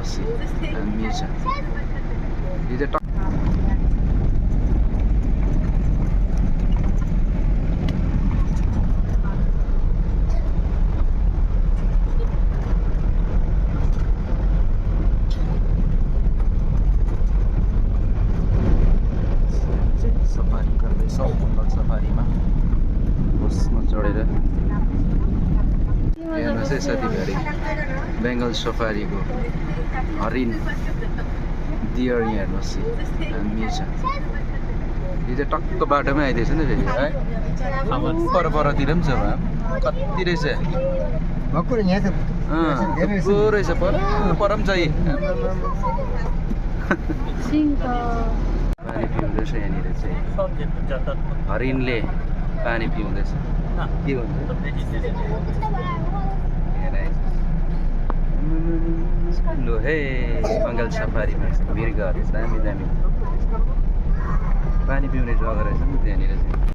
हेर्नुहोस् दामी छ यो चाहिँ सफारी गर्दैछ बङ्गाल सफारीमा बसमा चढेर हेर्नुहोस् है साथीभाइ बेङ्गल सफारीको हरिण डियर यहाँ हेर्नुहोस् दामी छ यो चाहिँ टक्क बाटोमै आइदिएछ नि फेरि है परतिर पनि छ कति रहेछ थुप्रो रहेछ पर पनि छ पानी पिउँदैछ यहाँनिर चाहिँ हरिणले पानी पिउँदैछ के भन्छ लो हे बङ्गाल सफारीमा मृगहरू दामी दामी पानी पिउने जग्गा रहेछ नि त्यहाँनिर चाहिँ